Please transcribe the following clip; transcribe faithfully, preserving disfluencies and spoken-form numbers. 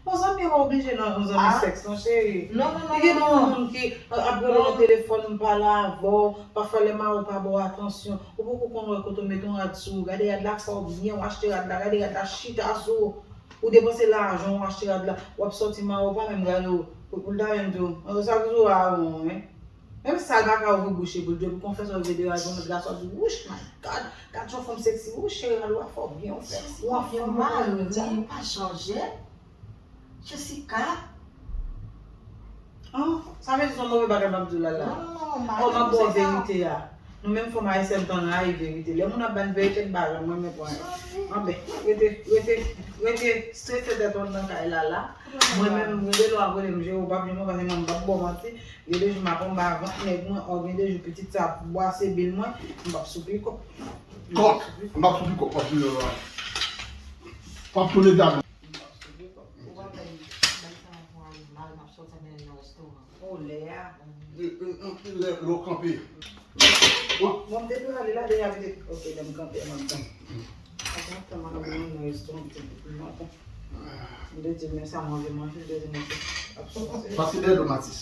Bon, zanmi an pa oblije nan yon zanmi sèks non, cheri. Non, non, non. Li gen yon moun ki ap rele w nan telefòn, m pale avè w, pafwa lè mari w pa ba w atansyon, ou poko konn wè kote w mete yon rad sou ou. Gade rad la fè w byen, w achte rad la, gade rad la chita sou ou. Ou depanse lajan w achte rad la, w ap sòti mari w pa menm gade w. Ou ta menm tou. Sa ki sou a ou wi. Menm sa l pa ka ouvri bouch li pou l di w pou konfesyon l vle de rad pou lòt gason ap di wouch my God, gad jan w fanm sexy, wouch cheri rad ou a fè w byen, w fè si w an fòm, mari w pa chanje. Jessica. An, sa vle di se yon move bagay m ap di w la la. Non, non, non, non, oh, m ap ba w verite a. Nou menm fanm ayisyèn tann rayi verite. Lè moun ap ban n verite n pa janm renmen pran l. Anben, rete, rete, rete strese tèt ou nan kay la la. Mwen menm, gen de lè w ap rele m Jero, w p ap janm pase mwen, m p ap ba w manti. Gen de jou m ap anba vant nèg mwen, o gen de jou pitit sa ap bwase bil mwen, m p ap sou pikòp. Kòk! M p ap sou pikòp, m ap sou pikòp. M p ap tounen dam. Ou wè, bay sa pou ale mal, m ap sòti anmennen l nan restoran. O lè a. Lè, lè, lè w kanpe. Bon, m te dwe ale la deja, m te, ok, lè m kanpe, m ap tann. Ap tann, m ap tann nan restoran, m te di pou lontan. M te di, men sa manje, manje, m te di, men se ap sòti. Pase dèyè do Matis.